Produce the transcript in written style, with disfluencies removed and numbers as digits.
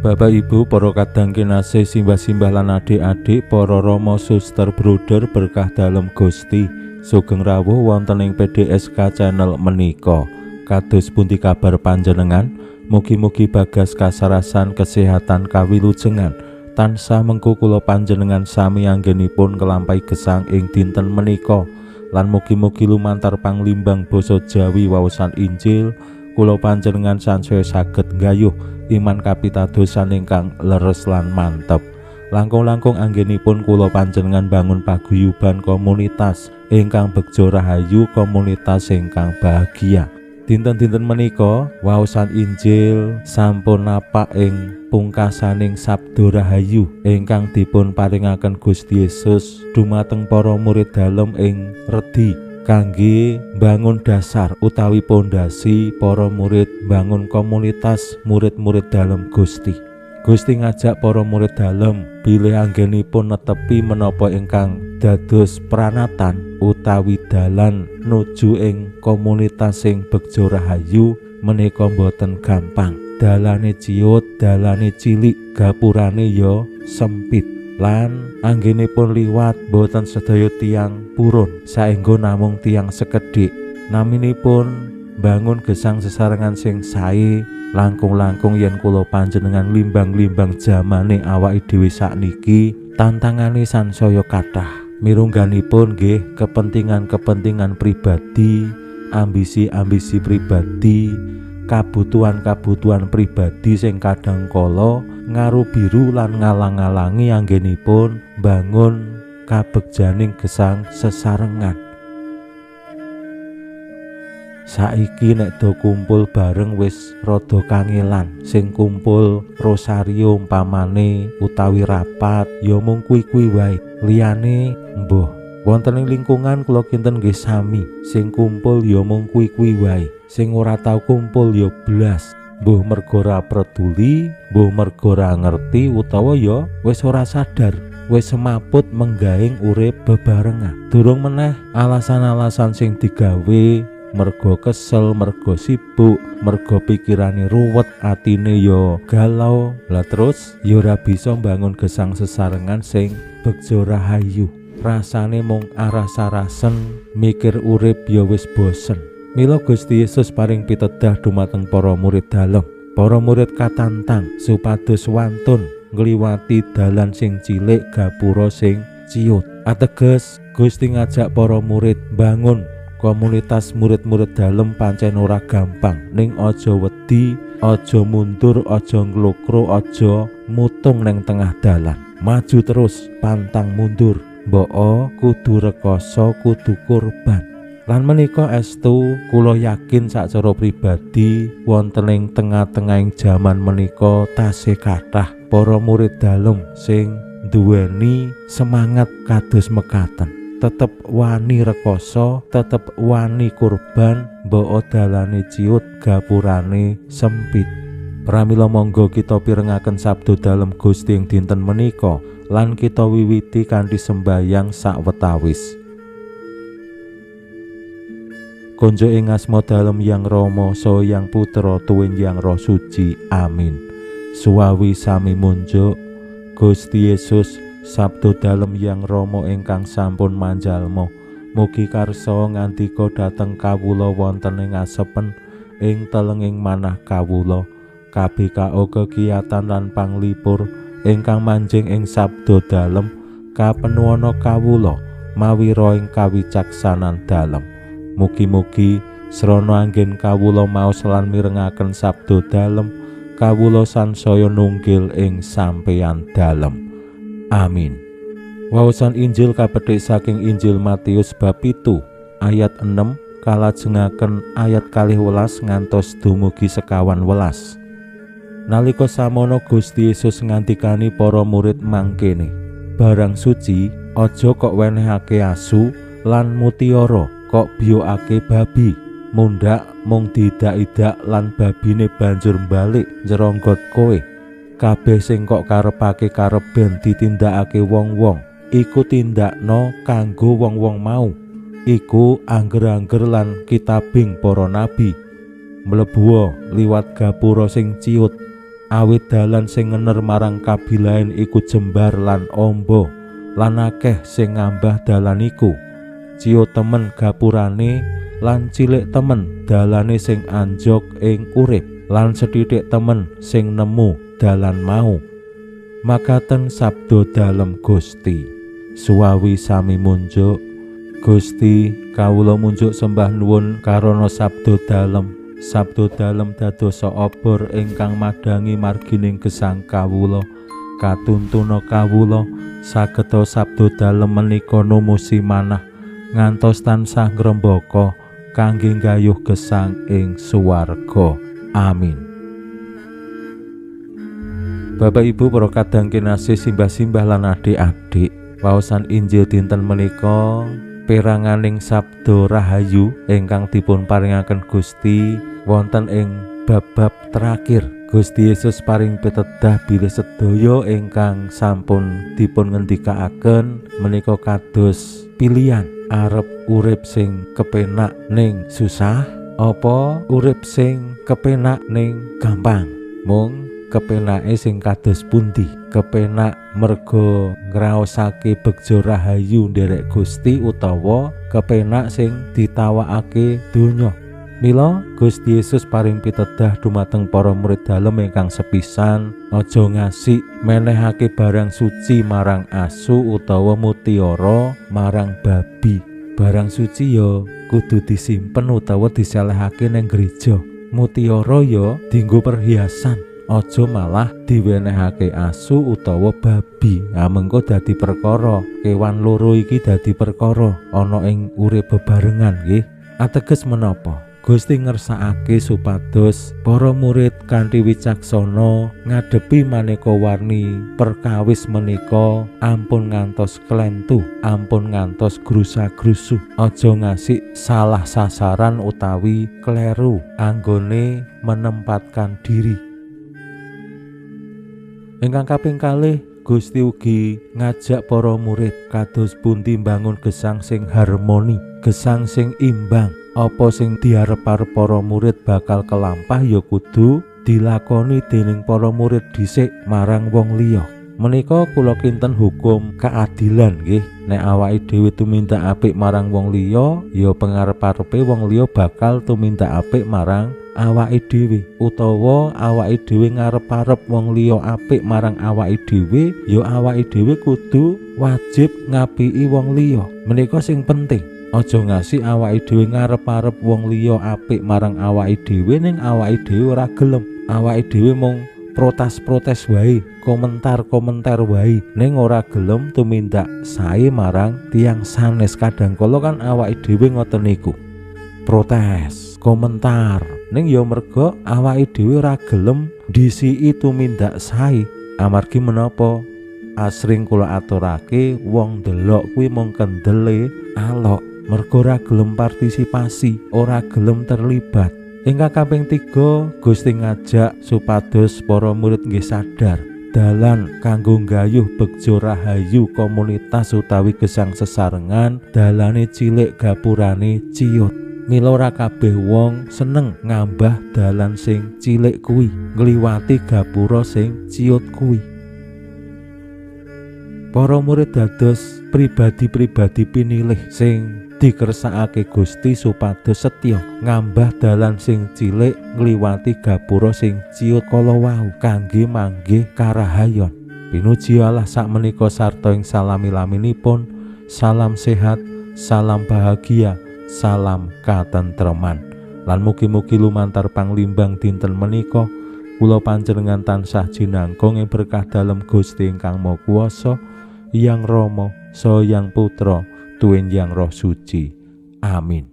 Bapak Ibu, para kadang kinasih, simbah-simbah lan adik-adik, para rama, suster, bruder berkah dalem Gusti, sugeng rawuh wonten ing PDSK channel menika. Kados pundi kabar panjenengan? Mugi-mugi bagas kasarasan kesehatan kawilujengan tansah mengku kula panjenengan sami anggenipun nglampahi gesang ing dinten menika, lan mugi-mugi lumantar panglimbang basa Jawi waosan Injil kula panjenengan sansaya saged nggayuh iman kapitadosan ingkang leres lan mantep. Langkung-langkung anggenipun kula panjenengan bangun paguyuban komunitas ingkang begja rahayu, komunitas ingkang bahagia. Dinten-dinten menika waosan Injil sampun napak ing pungkasaning sabda rahayu ingkang dipun paringaken Gusti Yesus dumateng para murid dalem ing redi kangge bangun dasar utawi pondasi para murid bangun komunitas murid-murid dalem Gusti. Gusti ngajak para murid dalem bilih anggenipun netepi menapa ingkang dados pranatan utawi dalan nuju ing komunitas sing begja rahayu menika boten gampang. Dalane ciut, dalane cilik, gapurane ya sempit. Lan anggenipun liwat boten sedaya tiyang purun, saengga namung tiyang sekedhik. Naminipun bangun gesang sesarengan sing sae, langkung-langkung yen kula panjenengan limbang-limbang jamane awake dhewe sakniki, tantangane sansaya kathah. Mirungganipun nggih kepentingan-kepentingan pribadi, ambisi-ambisi pribadi, kabutuhan-kabutuhan pribadi sing kadang kala ngaru biru lan ngalang-alangi anggenipun bangun kabegjaning gesang sesarengan. Saiki nek do kumpul bareng wis rada kangelan, sing kumpul rosario umpamane utawi rapat ya mung kuwi-kuwi wae, liyane mbuh. Wonten ing lingkungan kula kinten nggih sami, sing kumpul ya mung kuwi-kuwi wae, sing ora tau kumpul ya blas. Mbuh mergo ora peduli, mbuh mergo ora ngerti, utawa ya wis ora sadar, wis semaput menggaing urip bebarengan. Durung meneh alasan-alasan sing digawe mergo kesel, mergo sibuk, mergo pikirane ruwet, atine ya galau. Lah terus ya ora bisa mbangun gesang sesarengan sing begja rahayu. Rasane mung aras-arasen, mikir urip ya wis bosen. Mila Gusti Yesus paring pitedah dumateng para murid dalem. Para murid katantang supados wantun ngliwati dalan sing cilik gapura sing ciut. Ateges Gusti ngajak para murid bangun komunitas murid-murid dalem pancen ora gampang, ning aja wedi, aja mundur, aja nglokro, aja mutung ning tengah dalan. Maju terus, pantang mundur. Mbok kudu rekoso, kudu korban. Lan menika estu kula yakin sacara pribadi wonten ing tengah-tengahing jaman menika tasih kathah para murid dalem sing duweni semangat kados mekaten. Tetep wani rekoso, tetep wani kurban, mbok dalane ciut, gapurane sempit. Pramila monggo kita pirengaken sabda dalem Gusti ing dinten menika lan kita wiwiti kanthi sembayang sawetawis. Konjo ing asma dalem Yang Rama saha Yang Putra tuwin Yang Roh Suci. Amin. Suwawi sami munjuk Gusti Yesus sabda dalem Yang Rama ingkang sampun manjalma. Mugi karsa ngandika dhateng kawula wonten ing asepen ing telenging manah kawula. KBKO kekiyatan lan panglipur ingkang manjing ing sabda dalem kapenuwana kawula mawi roh ing kawicaksanan dalem. Mugi-mugi srana anggen kawula maos lan mirengaken sabda dalem kawula sansaya nunggil ing sampeyan dalem. Amin. Waosan Injil kapethik saking Injil Matius bab 7 ayat 6 kalajengaken ayat 12 ngantos dumugi 25. Nalika samono Gusti Yesus ngandikani para murid mangkene, Barang suci aja kok wenehake asu lan mutiara kok biyokake babi. Mundhak mung diidak-idak lan babine banjur balik njeronggot kowe. Kabeh sing kok karepake karep ben ditindakake wong-wong, iku tindakno kanggo wong-wong mau. Iku angger-angger lan kitabing para nabi. Mlebuwa liwat gapura sing ciut, awit dalan sing ngener marang kabilaen iku jembar lan amba, lan akeh sing ngambah dalan iku. Ciut temen gapurane lan cilik temen dalane sing anjog ing urip, lan sethithik temen sing nemu dalan mau. Makaten sabda dalem Gusti. Suwawi sami munjuk. Gusti, kawula munjuk sembah nuwun karana sabda dalem. Sabda dalem dadosa obor ingkang madhangi margining gesang kawula. Katuntuna kawula sageta sabda dalem menika numusi manah ngantos tansah ngrembaka kangge nggayuh gesang ing swarga. Amin. Bapak Ibu para kadang kinasih, simbah-simbah lan adik-adik, waosan Injil dinten menika peranganing sabda rahayu ingkang dipun paringaken Gusti wonten ing bab-bab terakhir. Gusti Yesus paring pitedah bilih sedaya ingkang sampun dipun ngendikaaken menika kados pilihan arep urip sing kepenak ning susah apa urip sing kepenak ning gampang. Mung kepenake sing kados pundi? Kepenak merga ngraosake begja rahayu nderek Gusti utawa kepenak sing ditawakake donya. Mila Gusti Yesus paring pitedah dumateng para murid dalem ingkang sepisan, aja ngasih menehake barang suci marang asu utawa mutiara marang babi. Barang suci ya kudu disimpen utawa diselehake ning gereja. Mutiara ya dienggo perhiasan, aja malah diwenehake asu utawa babi. Ha mengko dadi perkara, kewan loro iki dadi perkara ana ing urip bebarengan nggih. Ateges menapa? Gusti ngersakake supados para murid kanthi wicaksana ngadepi maneka warni perkawis menika ampun ngantos klentu, ampun ngantos grusa-grusu, aja ngasih salah sasaran utawi kleru anggone menempatkan diri. Ingkang kaping kalih, Gusti ugi ngajak para murid kados pundi mbangun gesang sing harmoni, gesang sing imbang. Apa sing diarep-arep para murid bakal kelampah ya kudu dilakoni dening para murid dhisik marang wong liya. Menika kula kinten hukum keadilan nggih. Nek awake dhewe tumindak apik marang wong liya, ya pengarep-arepe wong liya bakal tumindak apik marang awake dhewe, utawa awake dhewe ngarep-arep wong liya apik marang awake dhewe, ya awake dhewe kudu wajib ngapiki wong liya. Menika sing penting. Aja ngasih awake dhewe ngarep-arep wong liya apik marang awake dhewe ning awake dhewe ora gelem. Awake dhewe mung protes-protes wae, komentar-komentar wae, ning ora gelem tumindak sae marang tiyang sanes. Kadang kala kan awake dhewe ngoten niku. Protes, komentar, ning ya merga awake dhewe ora gelem dhisiki tumindak sae. Amargi menapa? Asring kula aturake wong delok kuwi mung kendele alok, merga ora gelem partisipasi, ora gelem terlibat. Ingkang kaping 3, Gusti ngajak supados para murid nggih sadar dalan kanggo nggayuh begja rahayu komunitas utawi gesang sesarengan dalane cilik gapurane ciut. Mila ora kabeh wong seneng ngambah dalan sing cilik kuwi, ngliwati gapura sing ciut kuwi. Para murid dados pribadi-pribadi pinilih sing dikersakake Gusti supados setya ngambah dalan sing cilik ngliwati gapura sing ciut kala wau kangge manggih karahayon. Pinuji Allah sakmenika sarta ing salami-laminipun. Salam sehat, salam bahagia, salam katentreman. Lan mugi-mugi lumantar panglimbang dinten menika kula panjenengan tansah jinangkung ing berkah dalem Gusti ingkang Maha Kuwasa, Yang Rama, Saha Yang Putra, Tuwin Yang Roh Suci. Amin.